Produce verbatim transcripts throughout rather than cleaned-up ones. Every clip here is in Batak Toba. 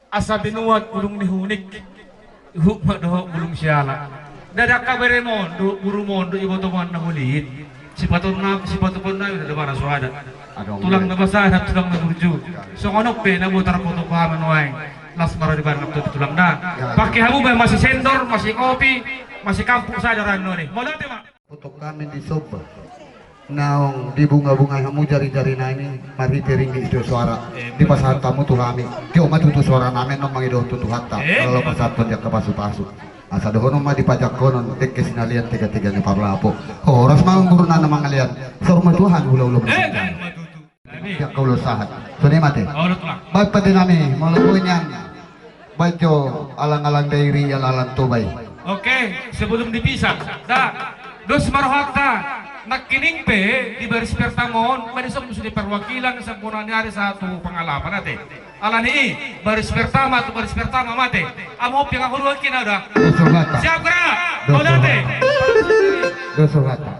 Asa binuat bulung ni hunik, huhut ma dohot bulung siala. Ndada angka beremon dohot gurumon dohot ibotomon na holiin. Sipatupaonnami, sipatupaonnami do mana so ada. Tulang na basada, tulang na burju. Songon on pe na boi tarpatupa hamu nuaeng. Las ma roha di badan tu tulangna. Pangke hamu ma masisendor, masikopi, masikampuk sada rannon i. Mauliate ma. Foto hami di Somba. Naung dibungabungai hamu jarijarinami, marhite ringgit sitio soara. Dipasahat hamu tu hami. Tio ma tutu soaranami annon mangidohon tu Tuhanta. Laho pasahathon di angka pasupasu. Asa dohonon ma di pajakkonon, dengke sinalean, tegatega ni parlapo. Horas ma guru na mangalean. Saur matua hami hulahula. Di angka ulos sahat. Songon i ma ate. Baen pande nami, molo boi nian. Baen jo alangalang dairi, alangalang Toba i. Oke, sebelum dipisah, da, dos ma rohanta, nangkining pe di baris pertama on, madison sude perwakilan, sampunang ni ari satu pangalapan ate. Alani i, baris pertama tu baris pertama ma ate. Amu opi nga hurua kina da. Dos rohanta. Siap gerak. Dos rohanta. Dos rohanta.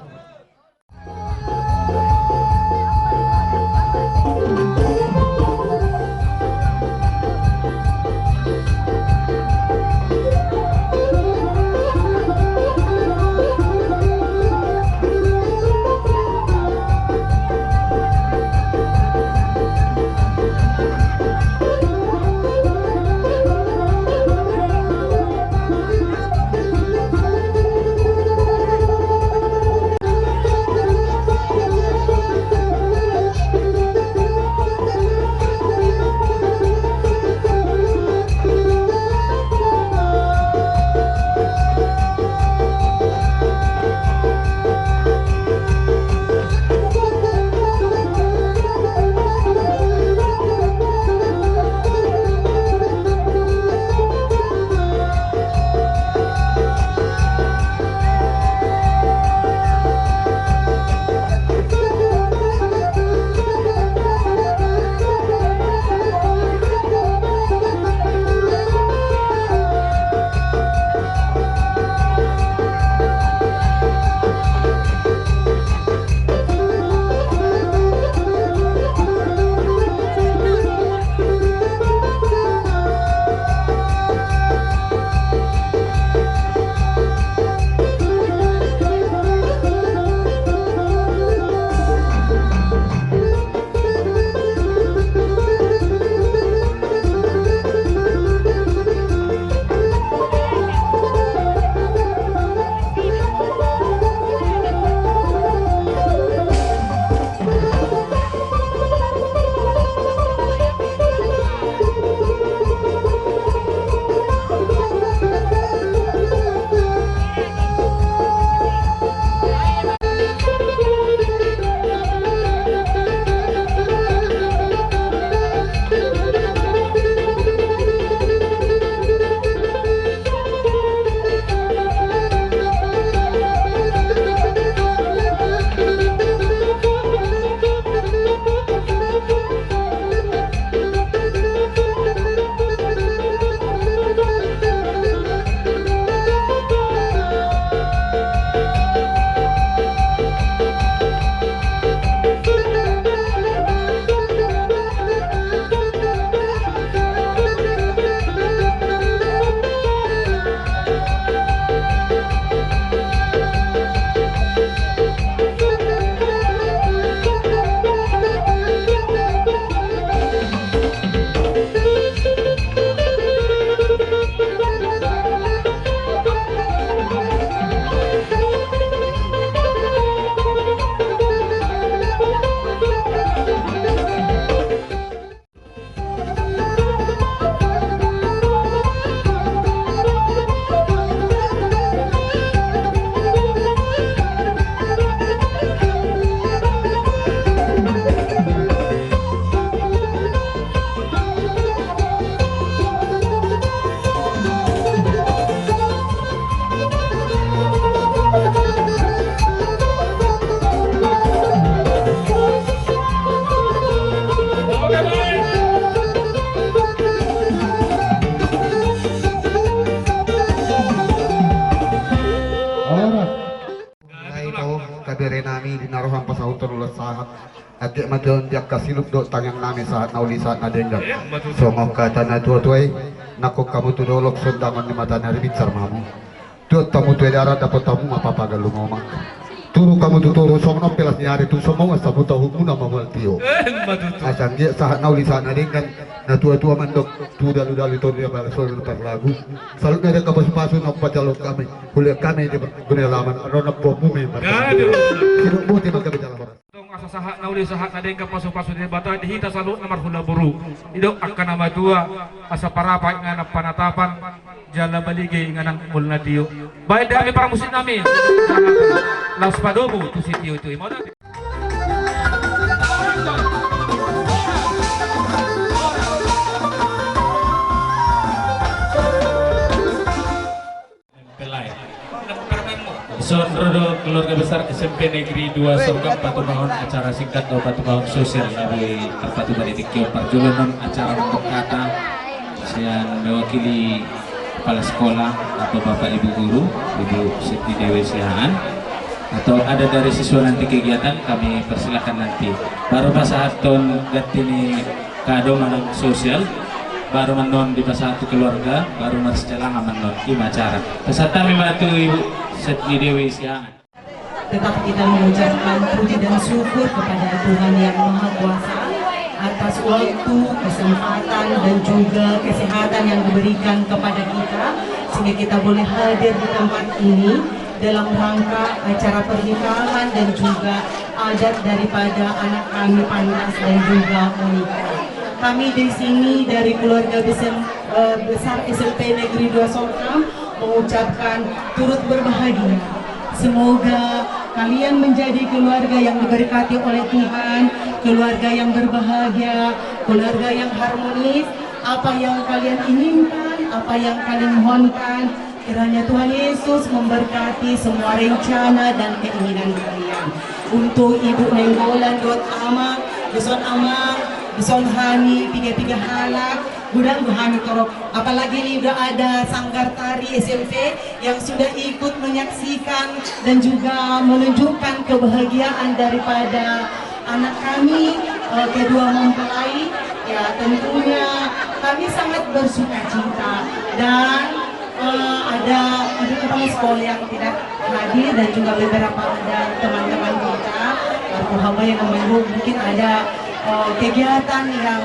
Ari nami di na roham pasahuthon ulos sahat. Anggiat ma tutu di angka siluk dohot tangiang nami sahat na uli sahat na denggan. Songon hata ni natuatua i, nangkok hamu tu dolok sondangon ni mataniari binsar ma hamu. Tuat hamu tu darat dapot hamu ma papa galung omak. Turuk hamu tu toru songon ombas ni ari tung so mauas hamu tahu muna mamual tio. Asa anggiat sahat na uli sahat na denggan. Natuatua mandok tu daludalu tu dia balas solo na parlagu. Saluhutna denggan pasupasu na pajalok hami. Hulehon hami di guna laman ro na bomu me. Sidok boti mangga bejala. Tong asa sahat na uli sahat na denggan pasupasu ni Debata di hita saluhutna marhula boru. Didok angka na matua asa parapat inganan panatapan jala balige inganan umul na tio. Baen da hami parmusik nami. Laos padomu tu sitio-tio i. Dison ro do keluarga besar S M P Negeri dua Sorkam patumahon acara singkat dohot patumahon sosial na boi tarpatupa di tingki on. Parjolo on acara mambungkata sian mewakili kepala sekolah atau bapak ibu guru, Ibu Siti Dewi Siahaan, atau ada dari siswa nanti kegiatan kami persilakan nanti. Baru pasahathon ganti ni kado manang sosial, baru annon dipasahat tu keluarga, baru marsijalangan annon. I ma acara. Pasahat hami ma tu Ibu Siti Dewi Siahaan. Tetap kita mengucapkan puji dan syukur kepada Tuhan Yang Maha Kuasa atas waktu, kesempatan, dan juga kesehatan yang diberikan kepada kita, sehingga kita boleh hadir di tempat ini dalam rangka acara pernikahan dan juga adat daripada anak kami Pantas dan juga Monica. Kami di sini dari keluarga besar, eh, besar S M P Negeri dua Sorkam mengucapkan turut berbahagia. Semoga kalian menjadi keluarga yang diberkati oleh Tuhan, keluarga yang berbahagia, keluarga yang harmonis. Apa yang kalian inginkan, apa yang kalian mohonkan, kiranya Tuhan Yesus memberkati semua rencana dan keinginan kalian. Untuk Ibu Nainggolan dohot Amang, dison Amang, dison hami piga-piga halak, godang do hami torop. Apalagi ini udah ada Sanggar Tari S M P yang sudah ikut menyaksikan dan juga menunjukkan kebahagiaan daripada anak kami, eh, kedua mempelai. Ya, tentunya kami sangat bersuka cita dan, eh, ada ibu kepala sekolah yang tidak hadir dan juga beberapa ada teman-teman kita, eh, hamba yang membantu, mungkin ada, eh, kegiatan yang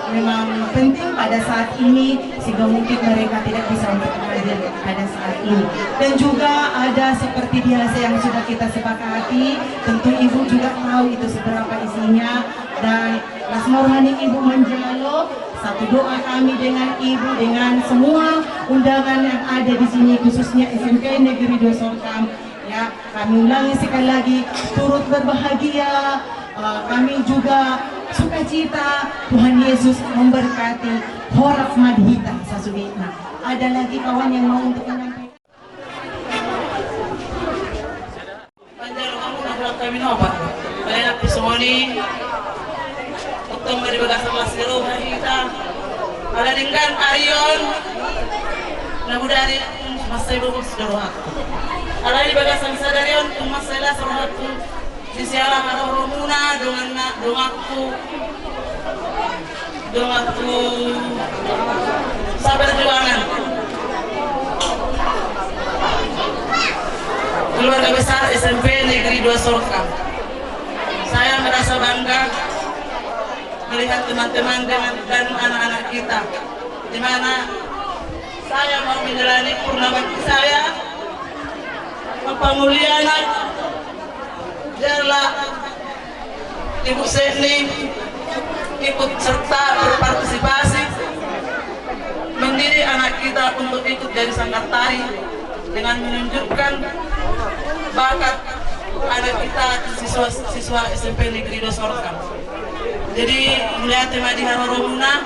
memang penting pada saat ini, sehingga mungkin mereka tidak bisa untuk hadir pada saat ini. Dan juga ada seperti biasa yang sudah kita sepakati, tentu Ibu juga tahu itu seberapa isinya. Dan las ma roha ni Ibu manjalo, satu doa kami dengan Ibu, dengan semua undangan yang ada di sini, khususnya S M P Negeri dua Sorkam. Ya, kami ulangi sekali lagi, turut berbahagia, eh, kami juga sukacita, Tuhan Yesus memberkati, horas ma di hita sasudena. Ada lagi kawan yang mau untuk menyampaikan? Panjalo hamu na huhut hami nopat. Alai nang pe songon i, tongtong ma di bagasan las ni roha hita. Ala denggan ari on, na bodari, mansai bogos do rohangku. Alai di bagasan sadari on, tung mansai las rohangku. Di siala haroromuna, dongan na, donganku. Donganku saperjuangan. Keluarga besar S M P Negeri dua Sorkam. Saya merasa bangga melihat teman-teman dengan, dan anak-anak kita, di mana saya mau menjalani purna bakti saya, mempermuliakan jala Ibu Seni ikut serta berpartisipasi mendidik anak kita untuk ikut jadi sanggar tari dengan menunjukkan bakat anak kita, siswa-siswa S M P Negeri dua Sorkam. Jadi, mauliate ma di haroromuna,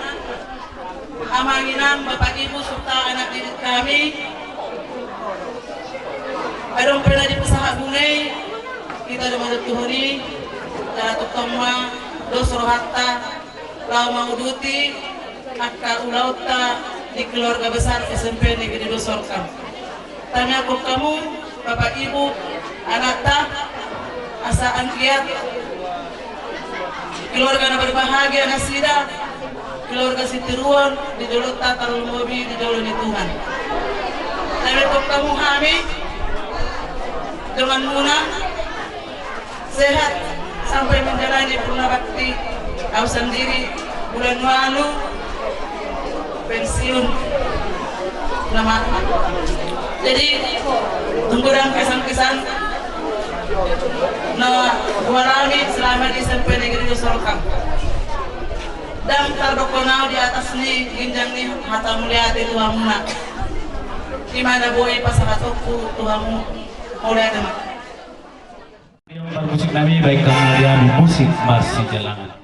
Amang, Inang, Bapak, Ibu, serta anak didik kami. Adong pe na dipasahat bunga i, hita do manontuhon i, jala tongtong ma dos rohanta laho manguduti angka ulaonta di keluarga besar S M P Negeri dua Sorkam. Tangiangkon hamu, Bapak, Ibu, anakta, Asa anggiat keluarga na berbahagia nasida, keluarga sitiruon di jolonta tarlumobi di jolo ni Tuhan. Tapi pokokmu hami donganmuna sehat sampai menjalani purna bakti. Au sandiri bulan walu pensiun. Nama. Jadi, tunggu dang kesan-kesan. Na, buat kami selama di S M P Negeri Dua Sorokam. Dang tardok au di atas ni ginjang ni hata mauliate tu hamuna. Di mana boi pasahatonku tu hamu mauliate ma. Parmusik nami, baen hamu di hami musik marsijalangan.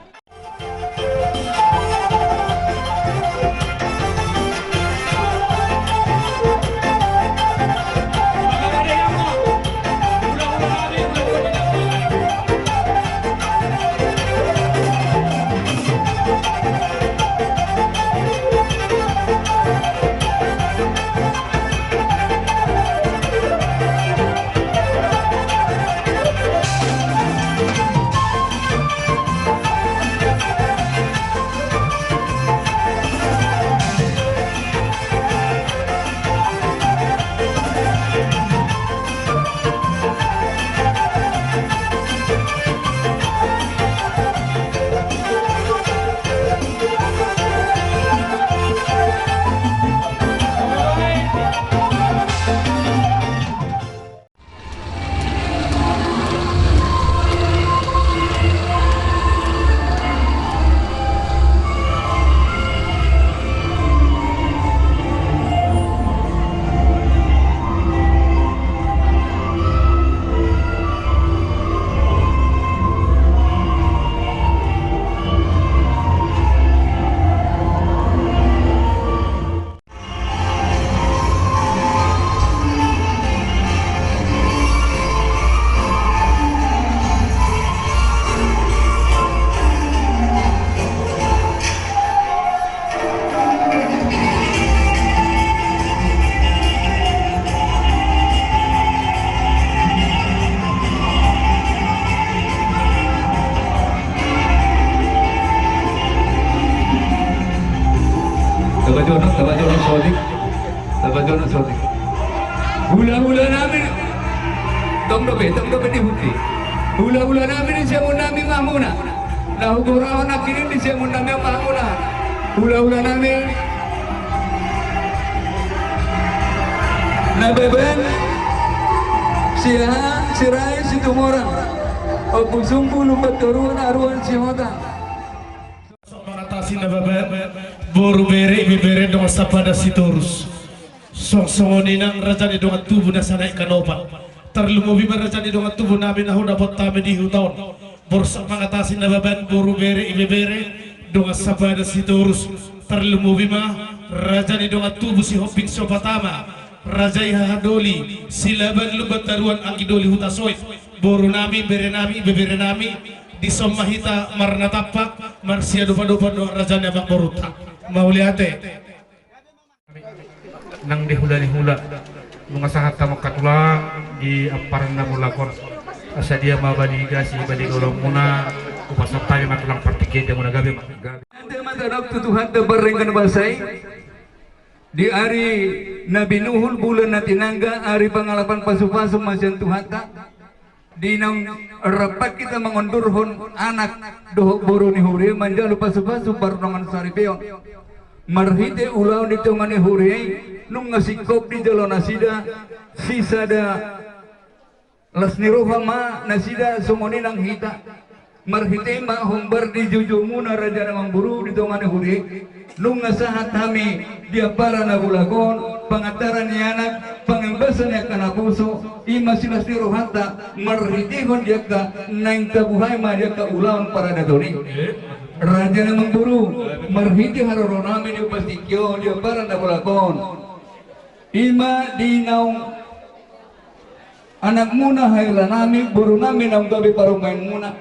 Tabajonok, tabajonok sotik. Tabajonok sotik. Hulahula nami. Tong dope, tong dope di huti. Hulahula nami, di siamun nami ma hamuna. Na hugorahon nangkin, di siamun nami ma hamuna. Hulahula nami. Nababan, Siahaan, Sirait, Situmorang, Ombusumbu, Lumbantoruan, Aruan, Sihotang. Mangatasi Nababan, boru, bere, ibebere, dongan sapadan Sitorus. Song songon i nang raja ni dongan tubu na sanaek hanopan. Tarlumobi ma raja ni dongan tubu nami na hudapot hami di huta on. Borsak mangatasi Nababan, boru, bere, ibebere, dongan sapadan Sitorus. Tarlumobi ma raja ni dongan tubu Sihombing Siopatama, raja i haha doli, Silaban, Lumbantoruan, anggi doli Hutasoit. Boru nami, bere nami, ibebere nami, dison ma hita marnatampak, marsiadopadopan dohot raja ni amangborunta. Mauliate. Nang di hula ni hula, nunga sahat hamu angka tulang di amparan na mulak on. Asa dia ma baliga si baliga ulaonmuna, hupasahat hami ma tulang partingkian di hamuna, gabe ma. Ate ma tadok tu Tuhanta pardenggan basa i. Di ari na binuhul, bulan na tinangga, ari pangalapan pasupasu ma sian Tuhanta. Di naung rap hita mangondurhon anak dohot boru ni huria i manjalo pasupasu pardongan saripeon. Marhite ulaon di tonga ni huria i, nunga singkop di jolo nasida, sisada las ni roha ma nasida, songon i nang hita. Marhite i ma hombar di joujou muna raja ni amangboru di tonga ni huria i. Nunga sahat hami di ampara na bolak on, pangantaran ni anak, pangembasan ni angka naposo, i ma silas ni rohanta, marhitehon di angka naeng tabuhai ma di angka ulaon paradaton i. Raja ni amangboru, marhite haroro nami di upas tingki on di ampara na bolak on, i ma di naung anakmuna, hela nami, boru nami naung gabe parumaenmuna.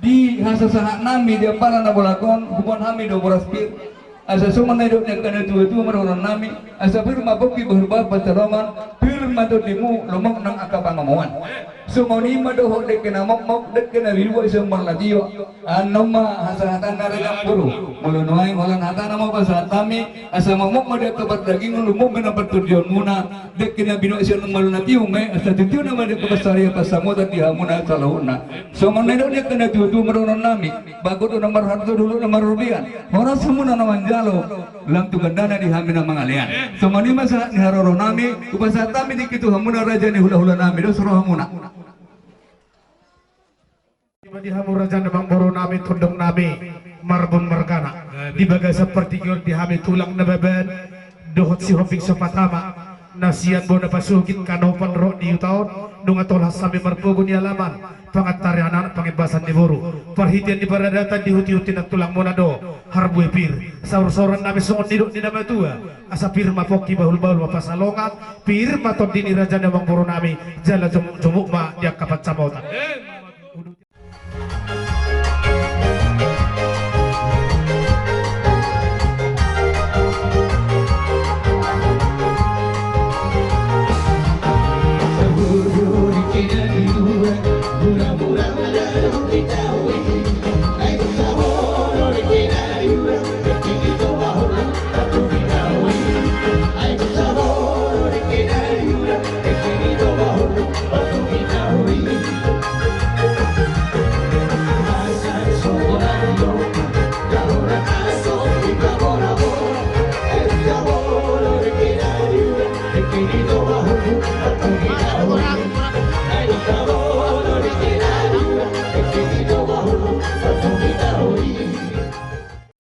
Di hasasahat nami di ampara na bolak on, huboan hami do boras pir. Asa songon na nidok ni angka na tuatua ma dohonon nami, asa pir ma pongki, bohal-bohal pansalongan, pir ma tondimu, lomak nang angka pangomoan. Songon i ma dohot dengke na mokmok, dengke na binua, ison ma na tio. Annon ma hasahatan na ringan boru. Molo nuaeng holan hatana ma pasahat hami, asa mokmok ma di angka pardagingon, lumobi na partondionmuna. Dengke na binua, ison ma na tio, asa titio nama di angka pansarian pansamotan di hamuna saluhutna. Songon na nidok ni angka na tuatua ma dohonon nami. Bagot do na marharto, dolok na marrobean. Horas hamuna na manjalo. Lam tu gandana di hami na mangalean. Songon i ma sahat ni haroro nami, hupasahat hami tingki tu hamuna raja ni hulahula nami, dos rohamuna. Ima di hamu raja ni amangboru nami, tondong nami, Marbun margana. Di bagasan partingkian on di hami tulang Nababan dohot Sihombing Sopatama, na sian bona pasogit Kanopan ro di huta on, nunga tolhas hami marpogu ni alaman. Pangantaran ni anak, pangembasan ni boru. Parhitean ni paradatan, dihutihut ni nantulang muna do harbue pir. Saursaur nami songon nidok ni na matua. Asa pir ma pongki, bahulbahul ma pansalongan. Pir ma tondi ni raja ni amangboru nami. Jala jomukjomuk ma di angka pansamotan.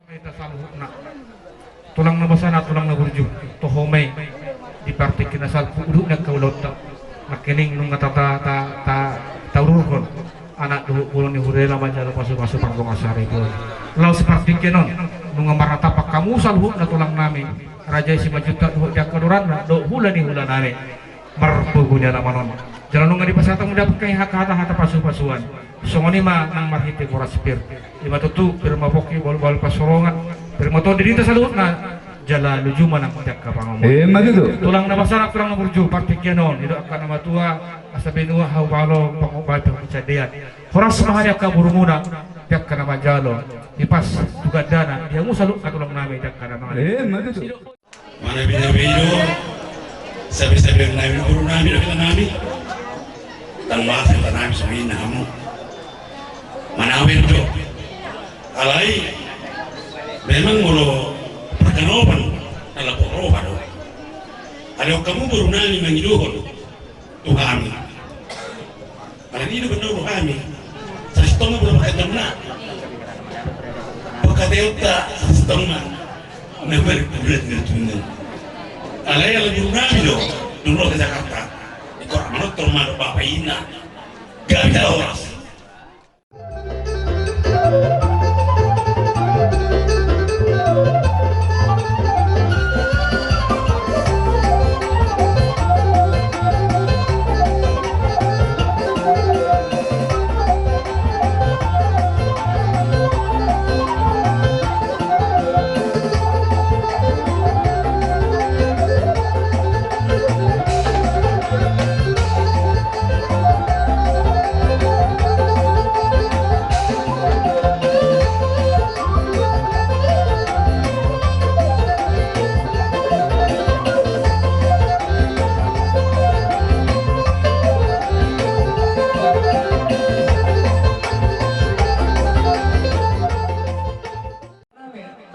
Hita saluhutna. Tulang na basana, tulang na burju, toho ma i di partingkian na salpu udut ni angka ulaonta. Nangkining nunga ta, ta, ta, ta, taururhon anak dohot boru ni hurela manjalo pasupasu pardongan saripeon. Laos partingkian on nunga marnatampak hamu saluhutna tulang nami, raja i Simanjuntak dohot di angka doranna dohot hula ni hula nami. Marpogu ni alaman on. Jala nunga dipasahat hamu dapot hami angka hata, hata pasupasuan. Songon i ma nang marhite boras pir. Ima tutu pir ma pongki, bahulbahul pansalongan. Pir ma tondi di hita saluhutna. Jala luju ma nang di angka pangomoan. Ima tutu. Tulang na basana, tulang na burju, partingkian on nidok angka na matua, asa binua hau palo, pangomoan, pangomoan, pangomoan. Horas ma hami angka borumuna di angka na manjalo. Dipas tu gandana di hamu saluhutna tulang nami di angka na manjalo. Ima tutu. Mana beda-beda, sabe-sabe nami, boru nami, dohot hita nami. Tang masa hita nami songon i na hamu. Mana beda do. Alai memang molo parkanopan ala poroha do. Adong hamu boru nami mangidohon tu hami. Alani do benda rohami. Sasintong ma bola pakaitonna. Pakateonta sasintong ma. Na berkulat na tunan. Alai ala boru nami do. Dulu ke Jakarta. Ikor manortor ma do bapa ina. Gak bisa horas.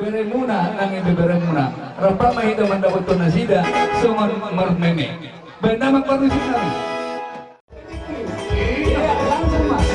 Beremuna, nang ibeberemuna. Rap ma hita mandapothon nasida songon marmeme. Baen damang parmusik nami. Iya, langsung, Mas.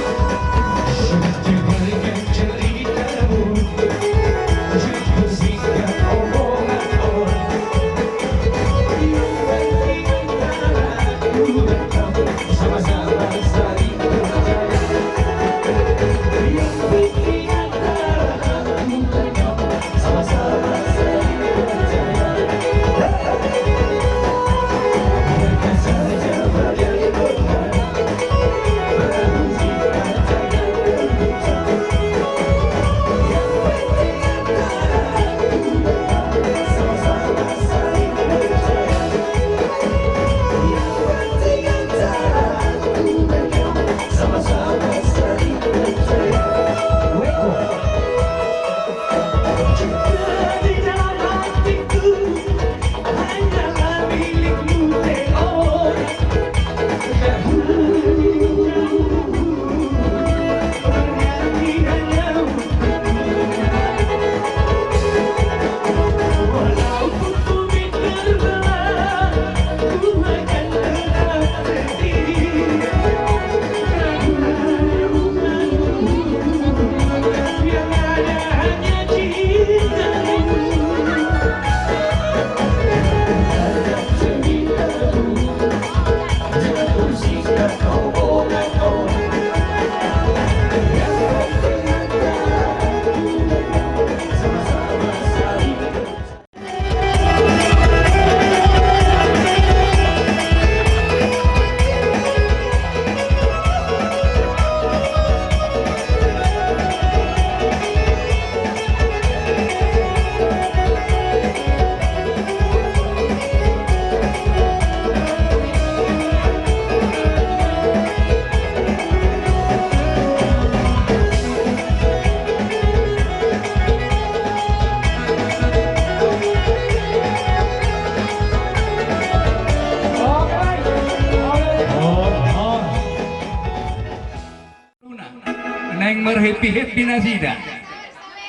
Happy happy nasida.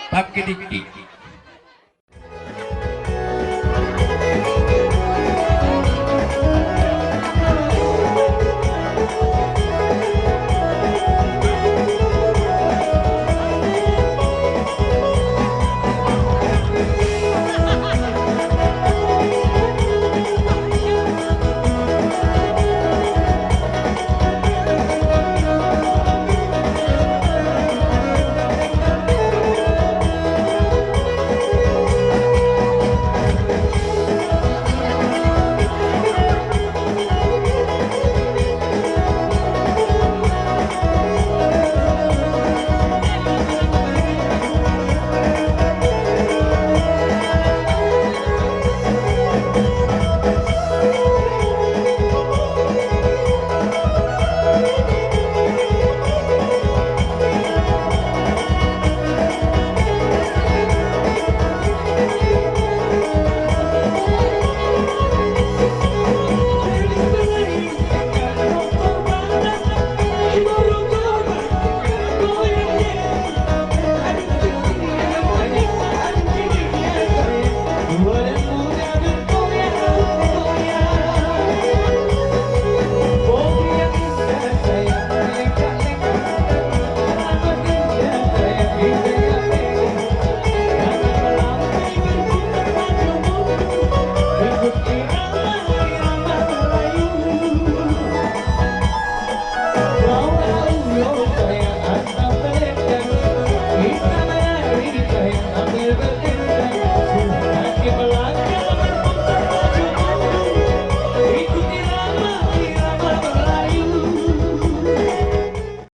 Pakke dikki.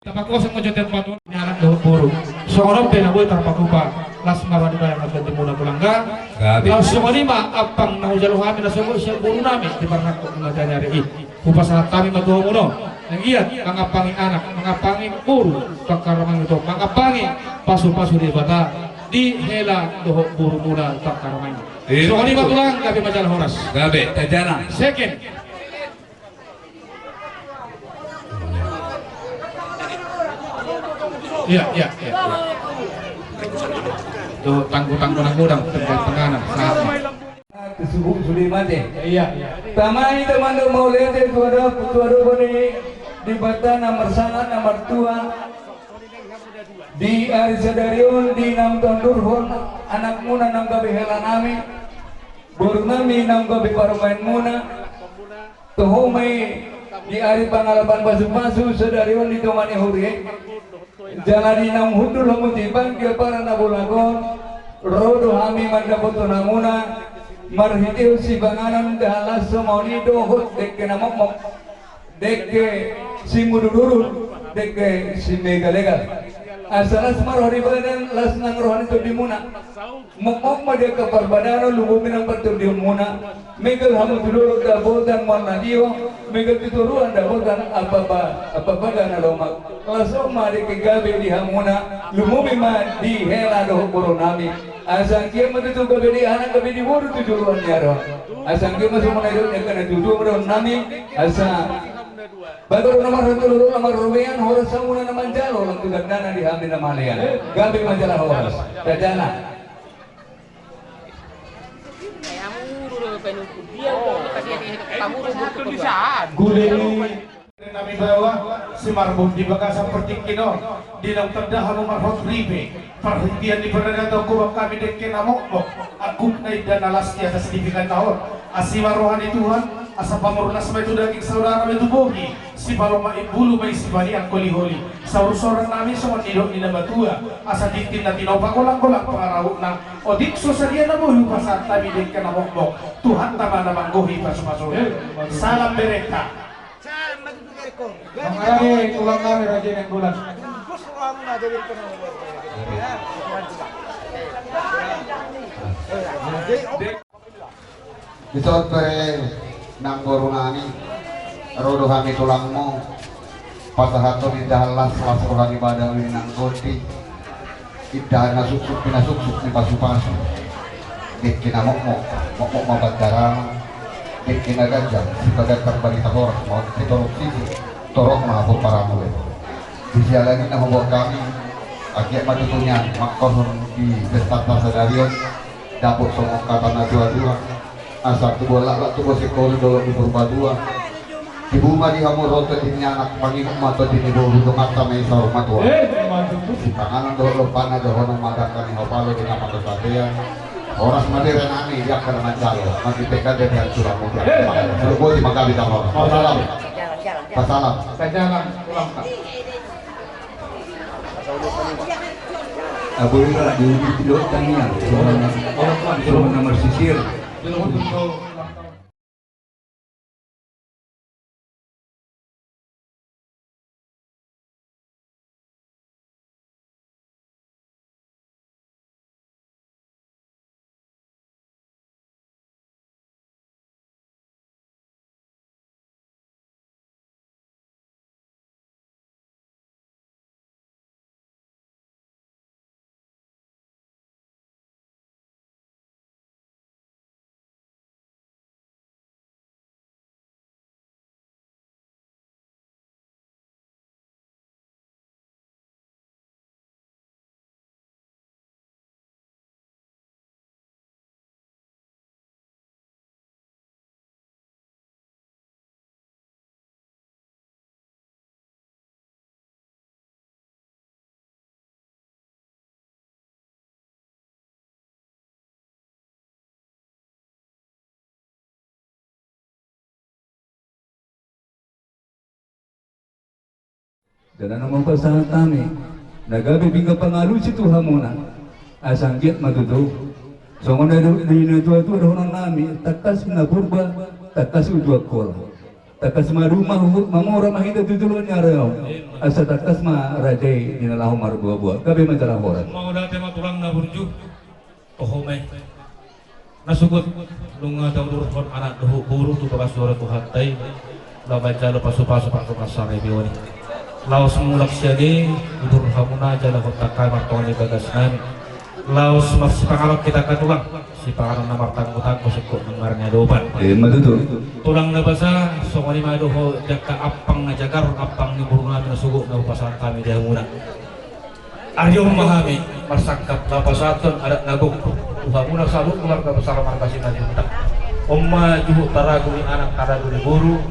Tapakosong ma jo tempat on. Ni anak dohot boru. Songon on pe na boi tarpatupa las ma roha ni badan na tontimuna tulang. Gabe. Laos songon i ma ampang na hujalo hami na sogot sian boru nami di parnangkok ni mata ni ari i. Hupasahat hami ma tu hamuna on. Anggiat mangampangi anak, mangampangi boru tu angka rumangmuna, mangampangi pasupasu ni Debata di hela dohot borumuna tu angka rumangmuna. Songon i ma tulang, gabe ma jala horas. Gabe, tajana. Second. Iya, iya, iya. Tuh, tangguh-tangguh nang godang, tengah-tengah nang, sama. Kesubuh sudah mati. Iya, iya. Tamai teman do mau lihat ya, tua do, tua do boni di bata nomor sangat, nomor tua. Di ari sadari on, di naung tondurhon anakmuna naung gabe hela nami, boru nami naung gabe parumaenmuna. Toho ma i di ari pangalapan pasupasu sadari on di tonga ni huria i. Jala di naung hundul hamu timbang di ampara na bolak on, ro do hami mandapothon hamuna marhitehon sipanganon, dalan las songon i dohot dengke na mokmok, dengke simudur-udur, dengke simegalegal. Asa las ma roha ni badan, las nang roha ni tondimuna. Mokmok ma di angka parbadanon, lumobi nang partondionmuna. Megal hamu tu dolok dapotan marnatio, megal tu toruan dapotan apa-apa, apa-apa na lomak. Las on ma dengke gabe di hamuna, lumobi ma di hela dohot boru nami. Asa anggiat ma tutu gabe di anak, gabe di boru tu joloan ni ari on. Asa anggiat ma songon na nidok ni angka na tuatua ma dohonon nami. Asa bagot na marhata, lolo na marrobean, horas hamuna na manjalo, holan tu gandana di hami na malean. Gabe ma jala horas. Tajana. Gule ni nami baoa, simarbon di bagasan partingkian on, di naung tanda hamu marhot ripe, parhitean ni paradaton hubaen hami dengke na mokmok, angkup na inda na las di atas ni pinggan na on. Asi ma roha ni Tuhan, asa pamurnas ma i tu daging, saudara ma i tu bohi, sipalomak imbulu ma i, sipahiang holiholi. Saursorang nami songon nidok ni na matua, asa tintin na tinopa, golanggolang pangarahutna. Otik so sadia na boi hupasahat hami dengke na mokmok, Tuhanta ma na manggohi pasupasuna. Salam berenta. Mangarani tulang nami Raja Nainggolan. Dison pe nang boru nami, ro do hami tulangmu, pasahathon indahan las, las roha ni badan, uli nang tondi, indahan na suksuk pinasuksuk ni pasupasu, dengke na mokmok, mokmok ma pandarangon, dengke na ganjang, sipaganjang barita horas, maol sitorop sisi, torop ma pomparanmu be. Di siala ni na huboan hami, Anggiat ma tutu nian mangkohon di pestanta sadari on, dapot songon hata ni natuatua, asa tubu laklak tubu singkoru dolok ni Purbatua. Tibu ma di hamu ro tondi ni anak, mangihuthon ma tondi ni boru, donganta ma i saur matua. Eh, ima tutu. Sipanganon dohot lompana dohonon ma dangka ni hopalo di na marsatean. Horas ma bere nami di angka na manjalo, marhite ganda ni haturanmu. Eh, ima tutu. Marhite ma gabe dohonon. Pasalam. Pasalam. Pasalam. Ulang, Pak. Aboira di ujung pidot tangiang, songon na marsisir. Jala na maupasahat hami na gabe pinggan pangalusi tu hamuna. Asa anggiat ma tutu songon na di, di natuatua dohonon nami, tangkas na Purba, tangkas uju Angkola. Tangkas ma duma huhut mamora ma hita tu joloan ni ari on. Asa tangkas ma raja i di na laho marboaboa. Gabe ma jala horas. Mauliate ma tulang na burju. Toho ma i. Na sogot nunga taudurhon anak dohot boru tu bagas joro Tuhanta i, laho manjalo pasupasu pangkop na saripeon i. Laos mulak sian i, udur hamuna jala hot angka martonga ni bagas nami. Laos marsipanganon hita angka tulang, sipanganon na martanggotanggo singkop nang marniadopan. Ima tutu. Tulang na basa, songon i ma dohot di angka ampang na jagar, ampang ni boru nami na sogot na hupasahat hami di hamuna. Ari on ma hami marsangkap laho pasahathon adat na gok tu hamuna saluhut keluarga besar marga Simanjuntak. On ma juhut taragu ni anak, taragu ni boru,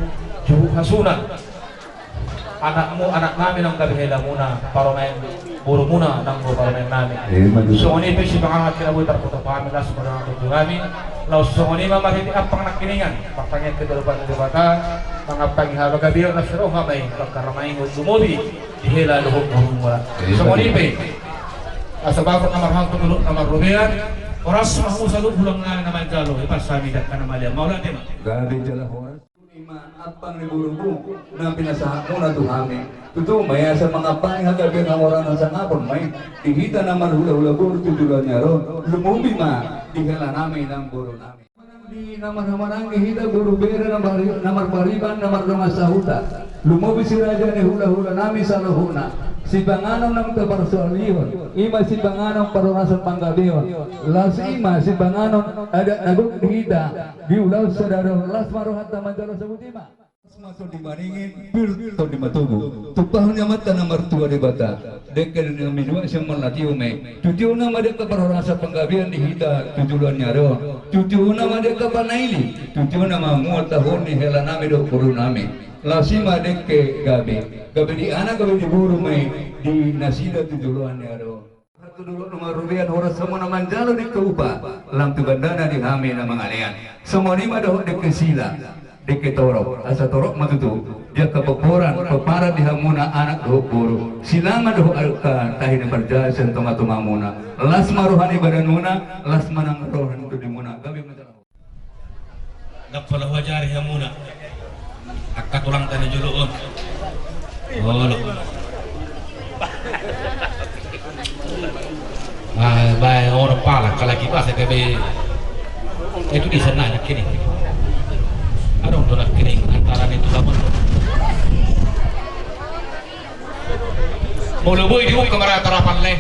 juhut hasuna. Anakmu, anak nami nang gabe helamuna, parumaen borumuna nang do parumaen nami. Ima tutu. Songon i pe sipanganon hita na boi tarpotop hami, las ma dohonon tu hami. Laos songon i ma marhite ampang nangkiningan, martangiang hita tu adopan ni Debata, mangampangi hagabeon, las ni roha ma i, pangkaramaingon lumobi di hela dohot borumuna. Songon i pe, asa bagot na marhaha tu dolok na marrobean, horas ma hamu saluhut tulang nami na manjalo, hipas hami di angka na malian. Mauliate ma. Gabe jala horas. Ima ampang ni borumu na pinasahatmuna tu hami. Tutu ma i asa mangampangi hagabeon, hamoraon, hasangapon ma i di hita na marhulahula boru tu joloan ni ari on, lumobi ma di hela nami nang boru nami. Di na marhahamaranggi hita, boru bere na mar-, na marpariban, na mardongan sahuta. Lumobi si raja ni hulahula nami saluhutna. Sipanganon nang taparsoalihon, ima sipanganon parhorasan panggabeon. Laos ima sipanganon adat na gok di hita, di ulaon sadari on. Las ma rohanta manjalo, sabut ima. Las ma tondi maringin, pir tondi matogu. Tumpahon ni Amanta na martua Debata. Dengke nami dua sian Marlatio ma i. Tutiona ma di angka parhorasan panggabean di hita tu joloan ni ari on. Tutiona ma di angka panaili. Tutiona ma mual tahuon ni hela nami dohot boru nami. Laos ima dengke gabe, gabe di anak, gabe di boru ma i di nasida tu joloan ni ari on. Hatu dolok na marrobean, horas hamu na manjalo dengke upa, lam tu gandana di hami na mangalean. Songon i ma dohot dengke sila, dengke torop, asa torop ma tutu di angka pomparan, pomparan di hamuna anak dohot boru. Sila ma dohot angka tahi na marjae sian tongatongamuna. Las ma roha ni badanmuna, las ma nang roha ni tondimuna. Gabe ma jala horas. Ndang pola huajari hamuna angka tulangta na jolo on. Olo. Ah, bae, olo pala, kalagi basa gabe. Itu di sana nangkining. Adong do nangkining antara ni tulang on. Molo boi dibuka marata rapan le.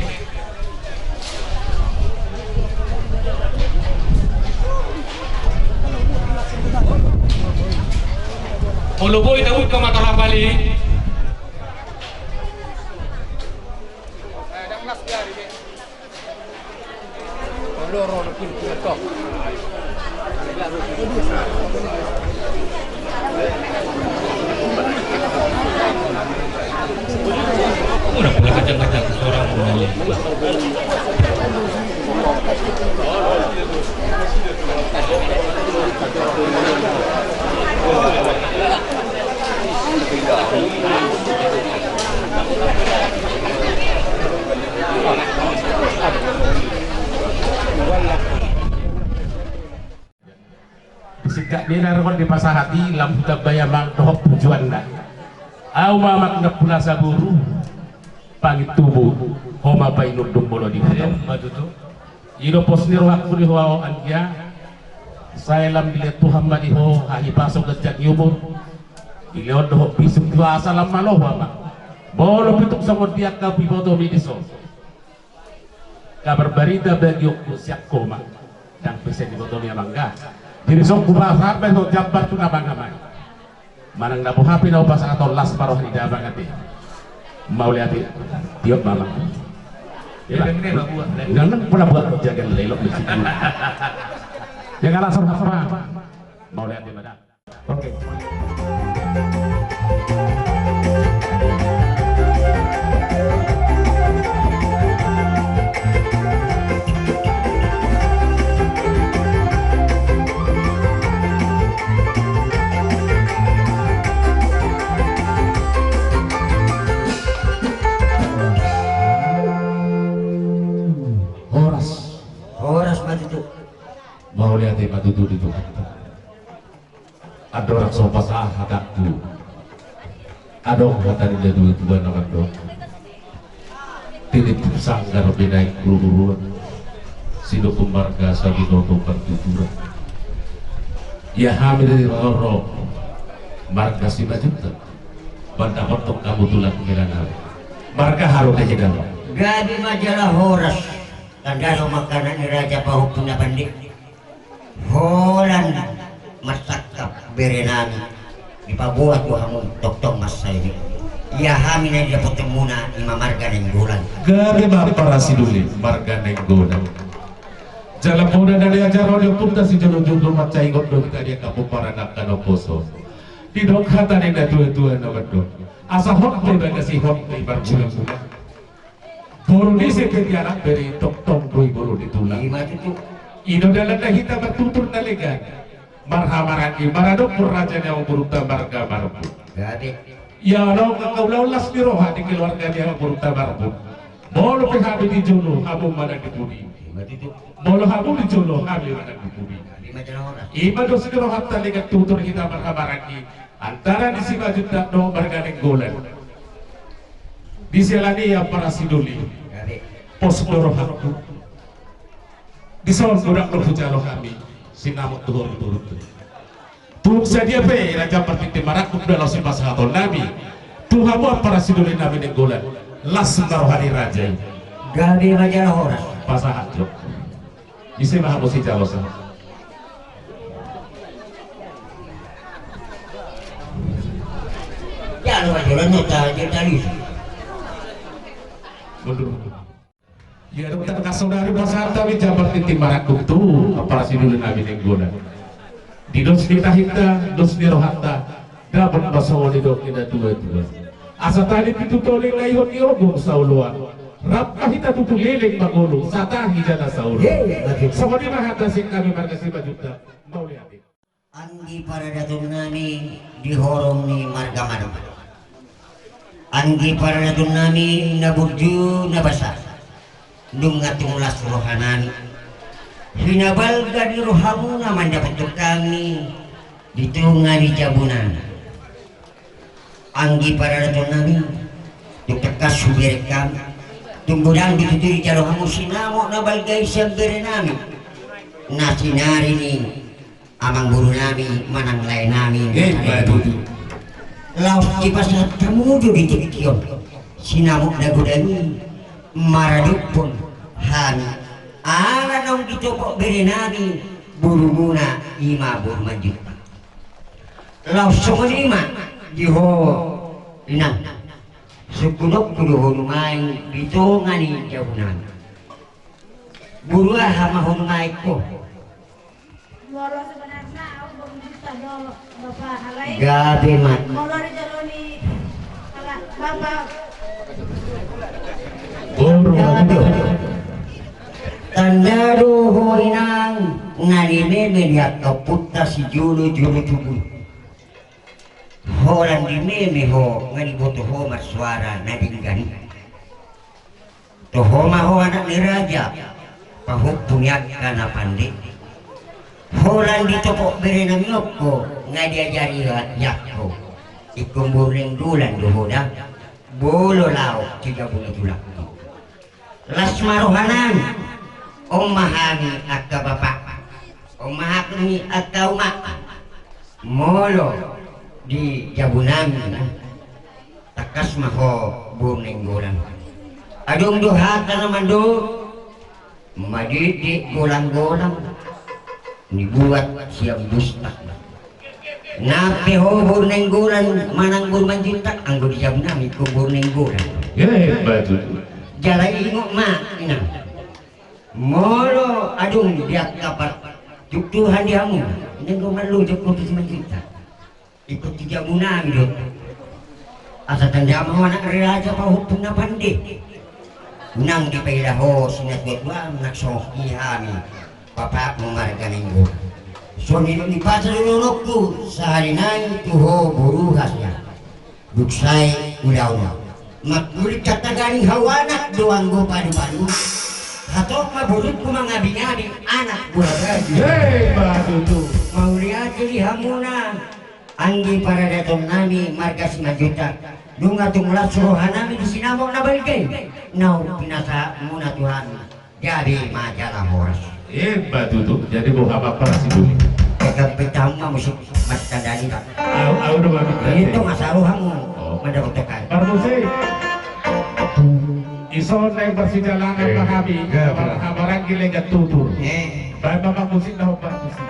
Molo boi dibuka marata rapan le. Nina ro dipasahat i lam hutambai amang dohot tujuanna. Au ma amang na pula saboru, pangintubu, ho ma painundung molo di huta. I do pos ni rohangku di ho anggia. Sai lam dilehon Tuhan ma di ho hahipason, ganjang ni umur, dilehon dohot bisuk tu asa lam malo ho amang. Molo pe tung songon dia angka huboto mi dison, kabar barita bagionku sian ho ma. Ndang pe sai diboto mi amang ga. Jadi songon hupasahat ma i, songon jambar tu na mangamai. Manang na boha pe na hupasahat on, las ma roha ni damang ate. Mauliate. Tiop ma amang. Ndang, ndang pola buat jagan lelok di situ. Jaga las roha. Mauliate ma da. Oke. Horas. Horas ma tutu. Mauliate ma tutu di Tuhanta. Andorang so pasahat hatangku, adong hata ni natuatua na mandok: Tinip sanggar binahen huruhuruan, sinungkun marga sai binoto partuturan. Ia hami di roro marga Simanjuntak, mandapothon hamu tulang ni inanami, marga Harun Hidalo. Gabe ma jala horas. Tanda do mangkanak ni raja, pahompu na pande. Holan marsangkap berenami, dipaboa tu hamu tongtong mansai. Ia hami na didapothonmuna i ma marga Nainggolan. Gabe ma ampara sidoli marga Nainggolan. Jala poda na niajar on di ompunta sijolojolo, mansai ingot do hita di angka pomparan angka na umposo. Didok hata ni natuatua na mandok: Asa hot pe bagas i, hot pe i pargulagula. Boru ni si pe di anak bere, tongtong do i boru ni tulang. I ma tutu. I do dalanna hita martutur na legan, marhahamaranggi, maradophon raja ni amangborunta marga Marbun. Gabe. Ia adong angka ulaon las ni roha di keluarga ni amangborunta Marbun. Molo pe hami di jolo, hamu manang di pudi. I ma tutu. Molo hamu di jolo, hami manang di pudi. I ma jala horas. I ma dos ni rohanta legan tutur hita marhahamaranggi antara ni Simanjuntak dohot marga Nainggolan. Di siala ni i ampara sidoli, pos do rohangku. Dison godang do hujalo hami sinamot tu boruboru. Tung sadia pe raja partintin marangkup do laos sipasahatonnami tu hamu ampara sidolinami Nainggolan, las ma roha ni raja i. Gabe ma jala horas. Pasahat jo. Ise ma hamu sijalo sa. Jalo ma jolo nota jentalis. Mundur. Ia dung tangkas sonari pasahat hami raja partintin marangkup tu ampara sidolinami Nainggolan. Di dos ni tahinta, dos ni rohanta, dapot ma songon nidok ni natuatua: Asa tali pitu toli na ihot ni ogung saoloan, rap ma hita tutu leleng mangolu, satahi jala saoloan. Songon i ma hata sian hami marga Simanjuntak. Mauliate. Anggi paradatonnami di horong ni marga Marbun, anggi paradatonnami na burju na basa, nunga tung las rohanami. Hinabalga ni rohamuna mandapothon hami di tonga ni jabunami. Anggi paradatonnami, dung tangkas hubereng hami, tung godang do tutu dijalo hamu sinamot na balga i sian berenami, na sinari ni amangborunami manang laenami. Laos dipasahat hamu do di tingki on sinamot na godang i maradophon hami ala naung ditopot berenami borumuna, i ma boru Manjuntak. Laos songon i ma di ho inang, sungkunonku do ho nuaeng di tonga ni jabunami. Boru aha ma ho nuaeng ho? Molo sebenarna au boru Manjuntak do, Bapa, alai gabe ma. Molo dijalo ni Bapa. Boru. Gabe. Tanda do ho inang na nimeme ni angka ompunta sijolojolo tubu i. Holan nimeme ho nga diboto ho marsuara na denggan i. Toho ma ho anak ni raja, pahompu ni angka na pande. Holan ditopot berenami on ho, nga diajari ho, ingkon boru Nainggolan do ho da. Molo laho tu jabu ni tulangku, las ma rohanami. On ma hami angka bapa, on ma hami angka uma. Molo di jabunami, tangkas ma ho boru Nainggolan. Adong do hata na mandok: Madikdik golang-golang, nibuat sian bustak. Nang pe ho boru Nainggolan manang boru Manjuntak, anggo di jabunami ingkon boru Nainggolan. Hebat tutu. Jala ingot ma, inang. Molo adong di angka partuktuhan di hamu, inang, do marlojong ho tu si Manjuntak, ingkon tu jabunami do. Asa tanda ma ho anak ni raja pahompung na pande. Unang dipaila ho sinatuatuam, nang songon i hami bapakmu marga Nainggolan. Songon i do nipasa dohononku sahali nai tu ho boru Hasea. Dung sae ulaon on, mangkuling hata gani hau anak do anggo padu-padu. Hatop ma borungku mangabingabi anak buha baju. Hebat tutu. Mauliate di hamuna anggi paradatonnami marga Simanjuntak. Nunga tung las rohanami di sinamot na balga i naung pinasahatmuna tu hami. Gabe ma jala horas. Hebat tutu. Jadi boha ma parsi dulu. Tetap pitamu ma musik mas kandani, Pak. Au, au do mami. Itu masalah hamu. Oh. Mada bertokai. Parmusik. Ison naeng parsijalanan ma hami. Habaranggi legan tutur. Eh. Baen ma parmusik, dahon parmusik.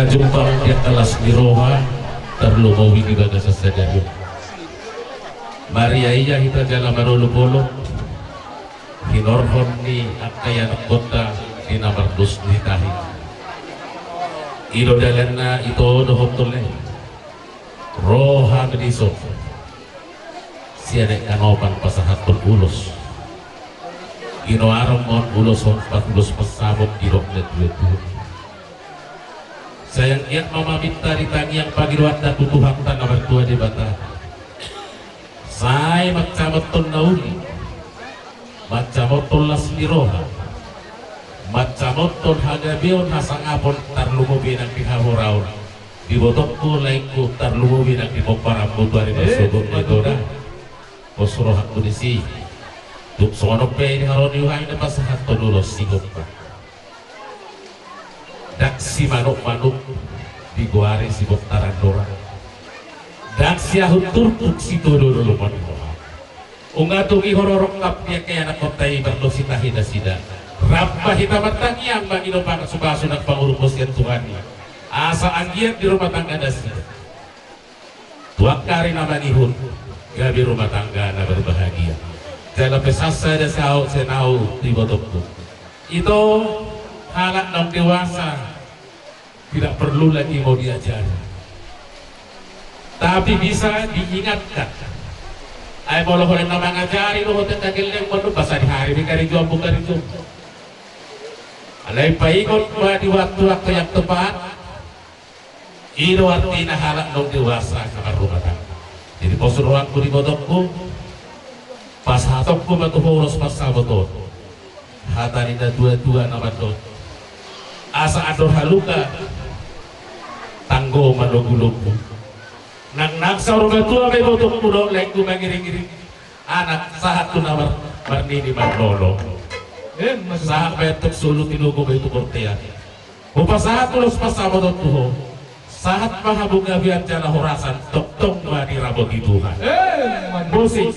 Jumpang di angka las ni roha, tarlumobi di bagasan sadari on. Mariaia hita jala marolopolop hinorhon ni angka ianakhonta di na mardos ni tahi. I do dalanna ito dohot tole. Ro hami dison sian aek Kanopan pasahathon ulos. Ginoaron ma on ulos on, ulos pansamot didok na tuatua. Sai anggiat ma maminta di tangiang pangidoanta tu Tuhanta na martua Debata, sai mansamothon na uli, mansamothon las ni roha, mansamothon hagabeon, hasangapon, tarlumobi nang di hamoraon di ibotongku, laengku, tarlumobi nang di pomparanmu tu ari nasogot ni toda. Pos rohangku disi. Tung songon on pe di haroro ni rohangku na pasahathon ulos sigompa. Ndang simanukmanuk digoari sibontar andora. Ndang siahut turpuk sitodolo lomo ni roha. Nunga tung ihororongkap di angka ianakhonta i mardos ni tahi nasida. Rap ma hita martangiang mangido pangasupasu nang pangurupion sian Tuhan i, asa anggiat di rumah tangga nasida tu angka ari na mangihut gabe rumah tangga na berbahagia. Jala pesan sada sian ahu, sian ahu tu ibotongku. Ito, halak naung dewasa tidak perlu lagi mau diajari, tapi bisa diingatkan. Ai molo holan na mangajari do hita, na gelleng mandok, ba sadihari be karejoanmu, karejoanmu. Alai paingot ma di waktu-waktu yang tepat. I do artina halak naung dewasa na marrumah tangga. Jadi pos rohangku di ibotongku, pasahatonku ma tu ho ulos pansamot on. Hata ni na tuatua na mandok, asa andor halumpang, tanggo ma lombu-lombu. Nangnang saur matua ma ibotongku dohot laengku mangiringiring anak sahat tu na mar-, marnini marnono. Sahat ma antong solu, tinogu ma i tu bontean. Hupasahat ulos pansamot on tu ho. Sahat ma hamu gabe anjala horas, tongtong ma diramoti Tuhan. Musik.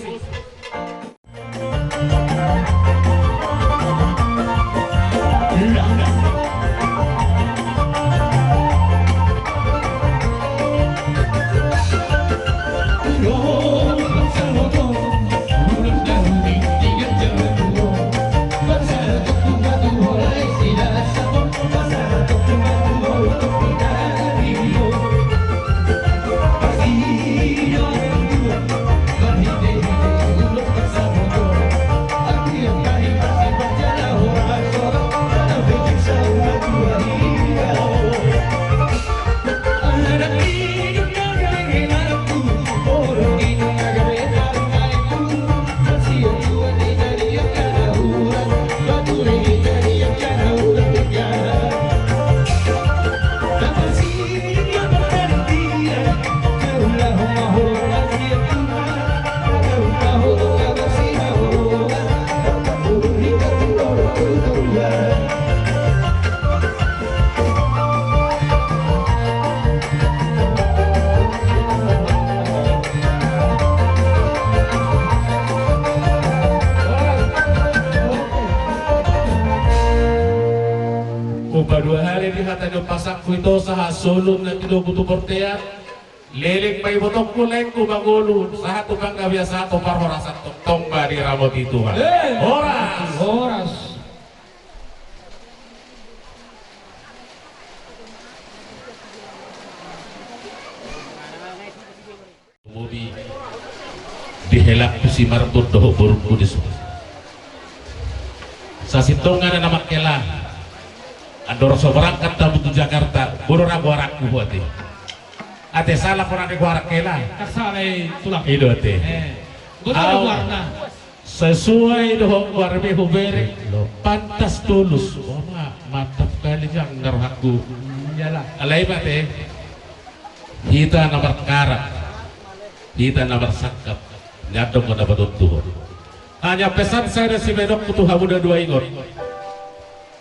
Upa dua hali di hata ni ompasangku ito sahat solu na tinogu tu bontean. Leleng ma ibotongku, laengku, mangolu sahat tu panggabean, sahat tu parhorasan, tongtong ma diramoti Tuhan. Eh. Horas. Horas. Tumobi di helangku si Marbun dohot borungku dison. Sasintongna na mangkela, andor so berangkat hamu tu Jakarta, bodo ra goaranku hu ate. Ate, sala pe na goaran hela. Ndang sala i, Tulang. I do ate. Eh. Boto do goarna. Sesuai dohot goarmi hubereng. Pantas Tulus. Wah, ma-, mantap kali jang, na rohangku. Iyalah. Alai ma ate, hita na markarak, hita na marsangkap, nian do na patontuhon. Hanya pesan sada sibaenonku tu hamu na dua, ingot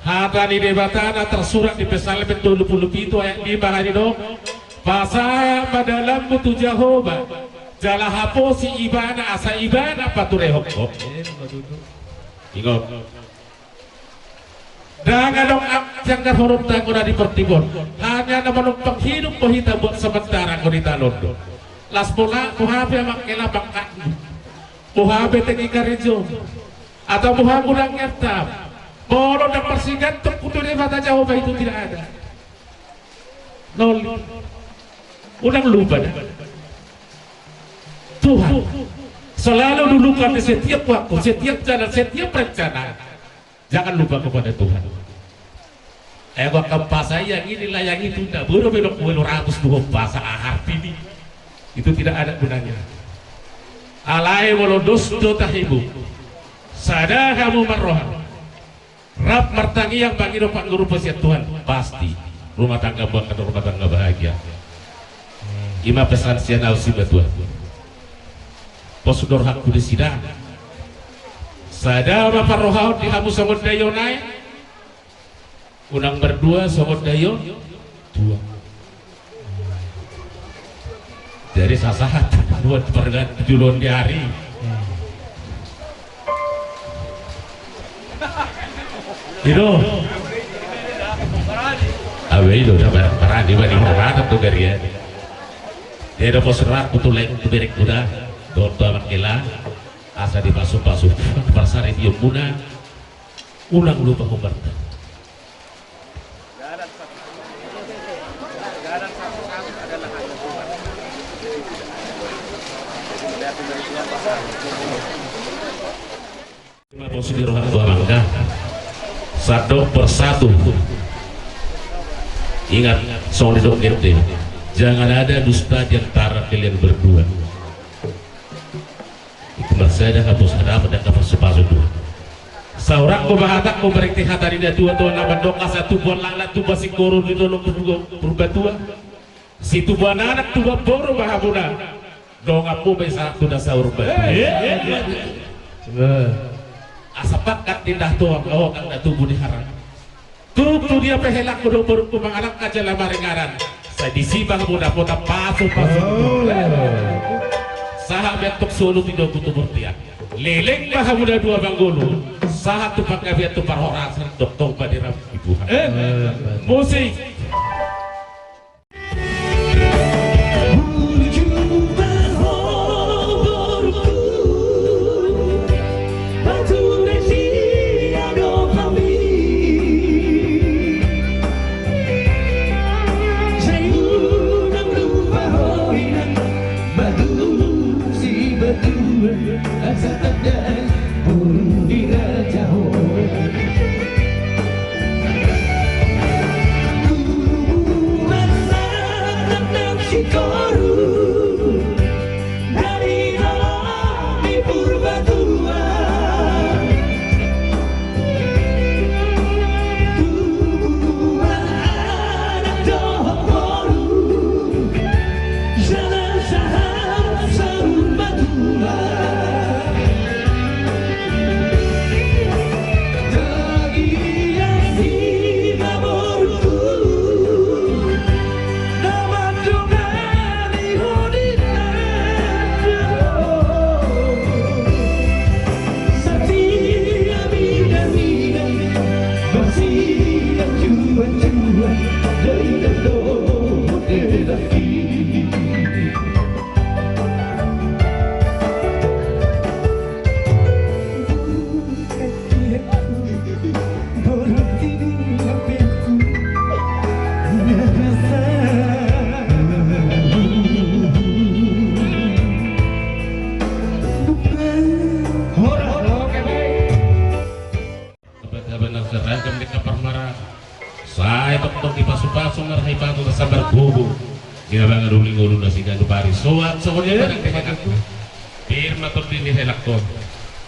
hata ni Debata na tarsurat di Psalmen tolu pulu pitu ayat lima, na didok: Pasahat ma dalanmu tu Jahowa, jala haposi Ibana asa Ibana paturehon ho. Ingot. Ndang adong angka sanggar horong tanggona di portibi on. Hanya na manumpang hidup do hita buat sementara, anggo di tano on do. Las bona, boha pe amang hela pangkatmu, boha pe tingki karejom, atau boha mudang ngertam, molo ndang marsigantung tu Debata Jahowa, itu tidak ada. Nol. Unang lupa dah. Tuhan selalu dulukan di setiap waktu, setiap jalan, setiap rencana. Jangan lupa kepada Tuhan. Eh, gua kempasa yang ini lah, yang itu, nda bodo belok uelo ratus dua pasa ahar pini. Itu tidak ada gunanya. Alai molo dos do tahibu, sada hamu marroha, rap martangiang, pangido panggurupa sian Tuhan, pasti rumah tangga buat atau rumah tangga bahagia. Ima pesan sian au si Tuhan. Pos do rohangku di sida. Sada ma parrohaon di hamu songon daion ae. Unang berdua songon daion tua. Jadi sasahat buat pergan juluan di hari. Ido. Awe ido, sabar parani bani hormatan tu garian. Dia ada pos rohangku tu lain tu berek kuda. Dohot tu amang hela. Asa dipasupasu parsaripeonmuna. Unang lupa hombar. Ima pos ni roha tu amangka. Satu persatu. Ingat, songon didok Goethe, jangan ada dusta di antara kalian berdua. Itu marsada hamu sada, mendang pasupasu Tuhan. Saurangku ma hatangku, berarti hata ni natuatua na mandok asa tubuan laklak tubuan singkoru di dolok Purbatua. Situbuan anak tubuan boru ma hamuna. Donganmu be sahat tu na saur matua. Asa pangkat ni natoang, oh, angka na tubu ni harang. Tung tu dia pe helangku dohot borungku mangalangka jala maringanan, sai disi ma hamu dapotan pasupasu. Sahat be antong solu tu idomu tu bontean. Leleng ma hamu na dua manggolu. Sahat tu panggabean tu parhorasan, tongtong ma dirapoti Tuhan. Musik. Sabar gogo. Ia bang aduli ngolu nasi gandu pari. Soat soat ia bang. Pir ma tondi ni helangkon.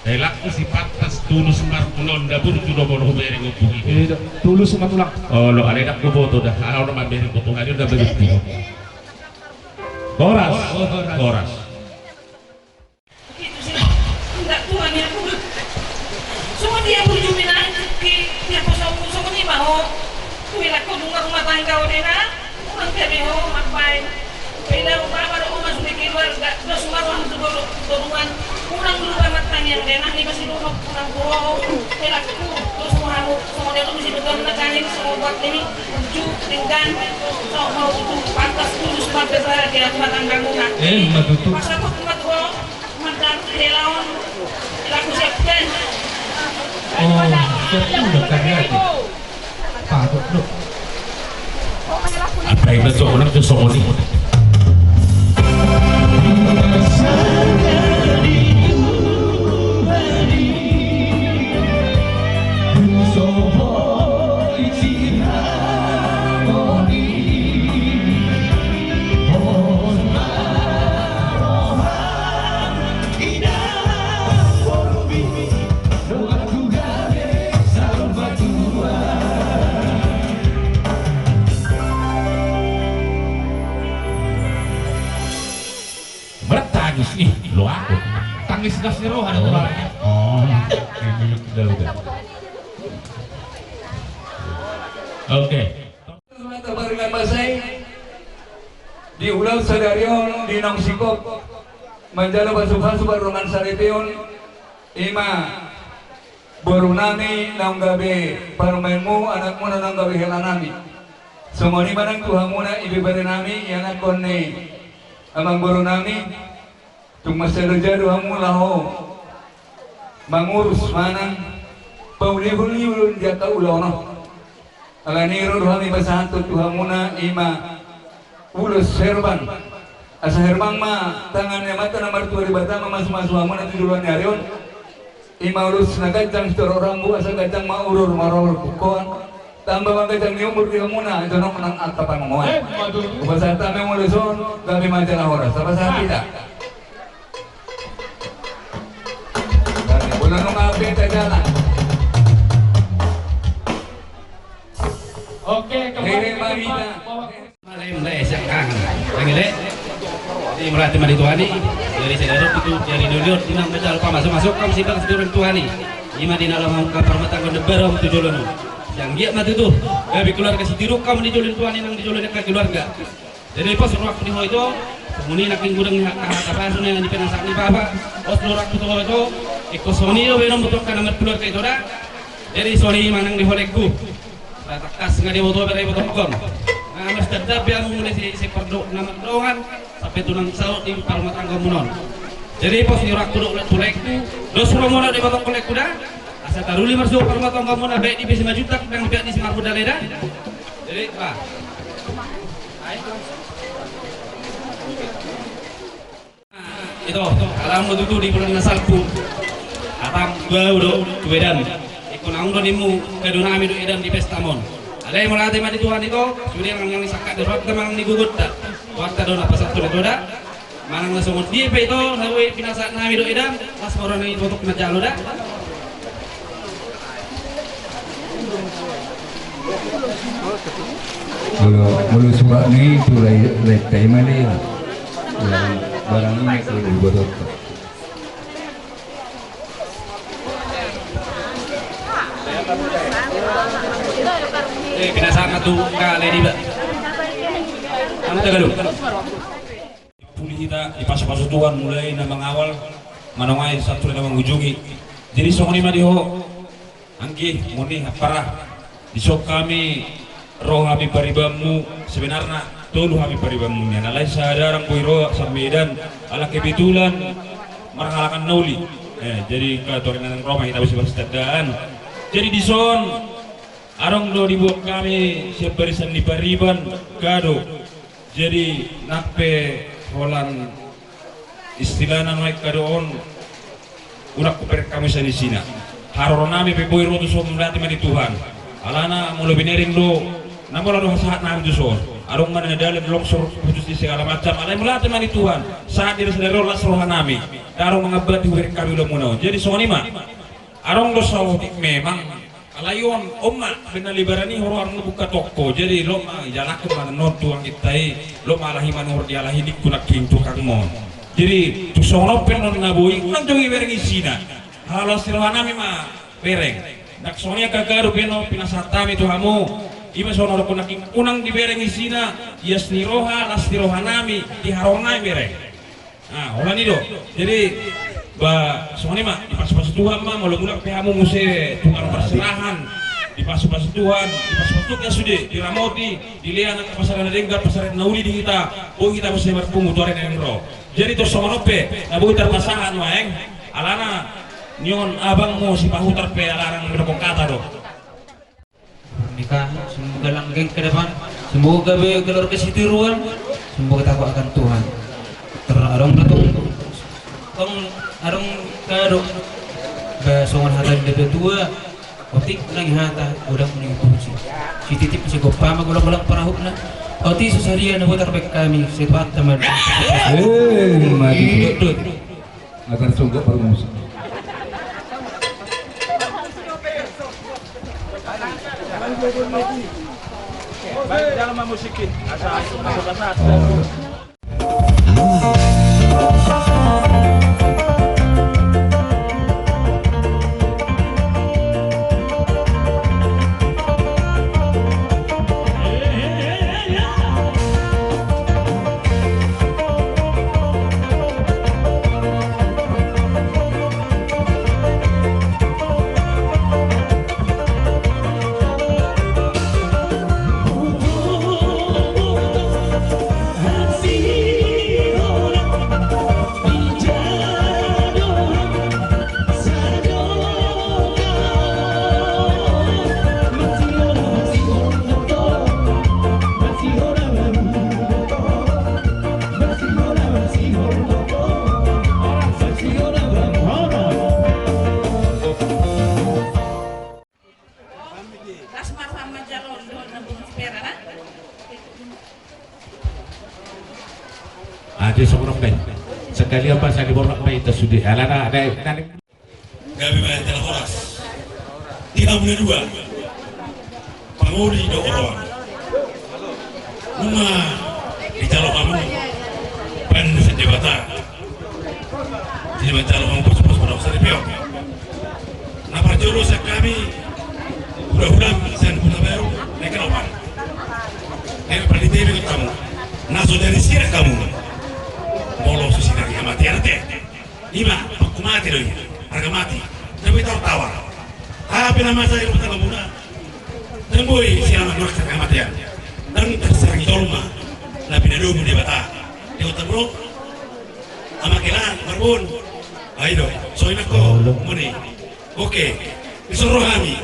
Helangku si pantas tulus markulon da burju do molo hubereng ompung i. Tulus ma tulang. Olo ale dak ku boto da. Au na mamereng ompung i da berhenti. Horas. Horas. Begitu sih. Enggak tuan ya aku. Semua dia burju minang di dia kosong kosong ni mau. Kuilah kau bunga rumah tangga odena. Urang gabe ho mambaen. Peda umpama do uma sude keluarga, dos ma roham tu boru, boruan. Urang lupa martangiang de, nang i masidohot urang tu ho. Helangku, dos ma hamu, songon dia tu misi Ini uju denggan, sok mau uju pantas tulus marga saya di rumah tangga muna. Eh, ma tutu. Masa kok cuma tuh mandang helaon lagu siapkan. Oh, siap udah karya aja. Apa tuh, Bro? Apa yang betul orang tuh songon ini? Martangis, ih, lo aku. Tangis gas ni roha, ada. Oh. Turalnya. Oh. Oke. Tabaringan basai di ulaon sadari on di naung singkop manjalo pasupasu pardongan saripeon, ima boru nami naung gabe parumaenmu, anakmuna naung gabe hela nami. Songon i ma nang tu hamuna ibebere nami, ianakkon ni amangboru nami. Tung mansai loja do hamu laho mangurus manang paulihon-lihon di angka ulaon on. Alani i ro do hami pasahathon tu hamuna ima ulos herbang. Asa herbang ma tangan ni Amanta na martua Debata mamasu-masu hamuna tu joloan ni ari on. Ima ulos na ganjang sitorop rambu, asa ganjang ma urur marorot bungkoan. Tamba ma ganjang ni umur di hamuna, jonok nang angka pangomoan. Eh, ma tutu. Hupasahat hami ulos on, gabe ma jala horas. Hupasahat hita. Gabe, bola nunga ape ta jalan. Oke, kembali ke tempat. Malai, malai, siap, Kang. Kang, ile. Jadi, mauliate ma di Tuhan i. Jadi, saya duduk itu, jadi duduk, di nang meja lupa masuk, masuk, kamu simpan si Tuhan i. Ima di dalam angka permatangga on, debar om tu jolo nu. Yang giat ma tutu. Gabe keluarga sitiruk, kamu di jolo ni Tuhan i, nang di jolo ni angka keluarga. Jadi, pos ruak di ho ito, muni nangkin gudang ni hata, hata pasu ni, di penasak ni bapa. Pos ruak di ho ito, ikut soni do, benom betul kan amat keluarga ito da. Jadi, soni manang di holekku. Tangkas nga diboto bere ibotongkon. Nga mas dendam biar mulai si, si perdo, nama dongan, sampai tunang saut di parmatangga munon. Jadi pos ni rakku do tulekku, dos romo do ibotongkon lekku da. Asa taruli marsu parmatangga munon, baik di bisi majutak, dan baik di si marbuda leda. Jadi, bah. Ito, alam do tutu di bulan na salpu. Atam bau do tu edan. Iko naung do nimu kado nami do edan di pesta mon. Alai mauliate ma di Tuhan ito, sude nang yang disangka di ruatta manang di gogotta. Ruatta do na pasat tu da. Manang na songon dia pe ito, na boi pinasahat nami do edan, las moro nang ibotok na jalo da. Molo, molo surat ni tu lai, lai tai ma dia. Barang, barang ini tu botot. Eh, kena sangat tu kali ni, Pak. Kamu tak gaduh. Puli hita dipasu-pasu Tuhan, mulai na mangawal, manongai, sampe na mangujungi. Jadi songon i ma di ho, anggi, muni, ampara. Dison hami ro hami paribanmu, sebenarna tolu hami paribanmu nian. Alai sada arang boi ro, sampe edan, ala kebetulan marhalangan na uli. Eh, jadi katoringan ro ma hita bisi marsitandahan. Jadi dison, adong do dibuat hami sian barisan ni pariban, kado. Jadi nang pe holan istilahna nuaeng kado on, unang hubereng hamu sian isina. Haroro nami pe boi ro tuson, mauliate ma di Tuhan. Alana molo binereng do, na molo do hasahat nami tuson. Adong ma na dalan longsor putus di segala macam. Alai mauliate ma di Tuhan. Sahat di na sadari on las roha nami. Ndang adong mangambati hubereng hami ulaonmuna on. Jadi songon i ma. Adong do saotik memang. Alai on, on ma, bena lebaran i, horo arna buka toko. Jadi lot ma, ijalakhon ma non tu angginta i, lot ma alahi manurut dialahi, ningku nangkin tu hangmon. Jadi tung songon on pe non na boi, unang jolo ibereng isina. Halo las ni roha nami ma bereng. Nang songon i angka kado pe non pinasahat hami tu hamu. Ima songon na dokkon nangkin, unang dibereng isina, ias ni roha, las ni roha nami, di haroro nami bereng. Ah, holan i do. Jadi, ba, songon i ma, dipasu-pasu Tuhan ma, molo mulak pe hamu muse tukang parserahan. Dipasupasu Tuhan, dipasupasu Tuhan sude, diramoti, dilehon angka pasaran na denggan, pasaran na uli di hita, boi hita muse marpungu tu ari na naeng ro. Jadi tung songon on pe, na boi tarpasahat nuaeng, alana nion abangmu si Pahutar pe alana na mendokon kata do. Pernikahan, semoga langgeng ke depan, semoga be keluarga sitiruan, semoga takuakan Tuhan. Terang adong na tu, tong adong kado, ba songon hata ni na tua. Otik nang hata godang mending puji. Sititip sigompa ma golang-golang parahutna. Otik so sadia na boi tarbaen hami, sai tu hata ma. Eh, mati. Dot, dot. Agar sungguh parmusik. Dalam musik. Asa, asa, asa. Oh. Ade songon on pe. Sekalian ma sai diborhat ma hita sude. Alana, ade, ade. Gabe ma jala horas. Di hamu na dua. Pangoli do oroan. Nunga dijalo hamu. Pan sian Debata. Jadi manjalo hamu pos-pos pada usah dipeok. Na parjolo sian hami, hula-hula sian Hutabaru, na hinaroan. Hami paling tebe hamu. Na so jadi sirang hamu. Molo so sirang hamatean ate. Ima, pangku mate do i. Arga mate. Tapi tawar-tawar. Tapi na masa di rumah tangga muna. Dang boi sirang na nurak sirang hamatean. Dang tarsirang jolma. Na pinadomu Debata. Di kota bro. Ama kelan, marbun. Ai do, so inangko, muni. Oke. Dison ro hami.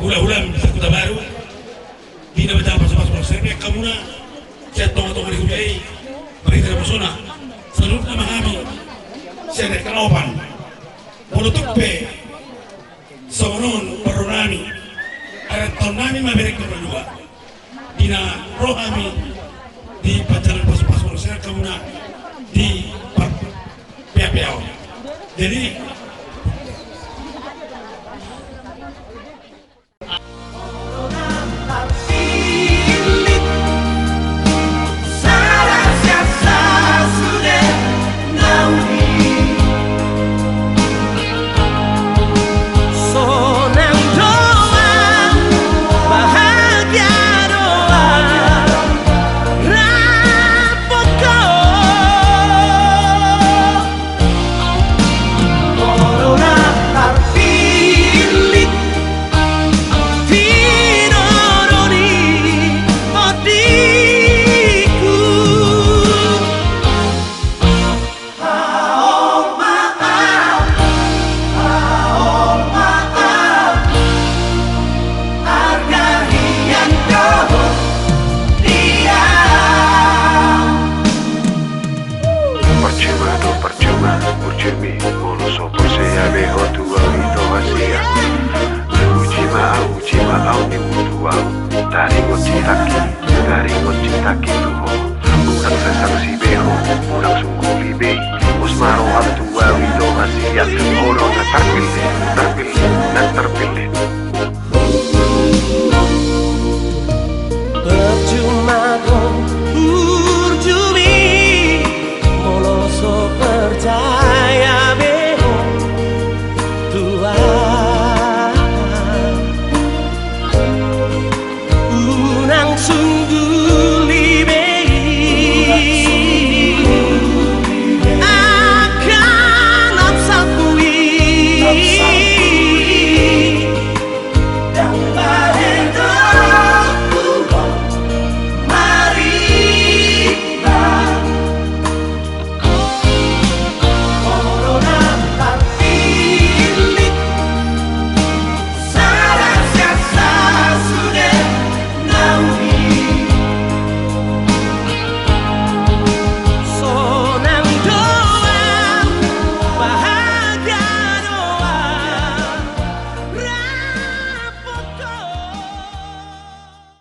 Hula-hula sian Hutabaru. Di na manjalo pos-pos, pos-pos, sian hamuna. Sian tonga-tonga ni huria i. Marhite na mosona. Saluhutna ma hami. Sian hinaroan. Molo tung pe. Songon on parro nami. Adat taon nami ma bereng kedua. Di na ro hami di panjalan pos-pos, pos-pos, sian hamuna di par-, pea-pea on. Jadi, Percuma do, percuma, burju mi, molo so porsea be ho tu au, ito hasia. Uji ma au, uji ma au, ni butuh au. Taringot cintaki, taringot cintaki tu ho. Unang sasaksi be ho, unang sungguli be. Pos ma roham tu au, ito hasia. Olo na tarpil de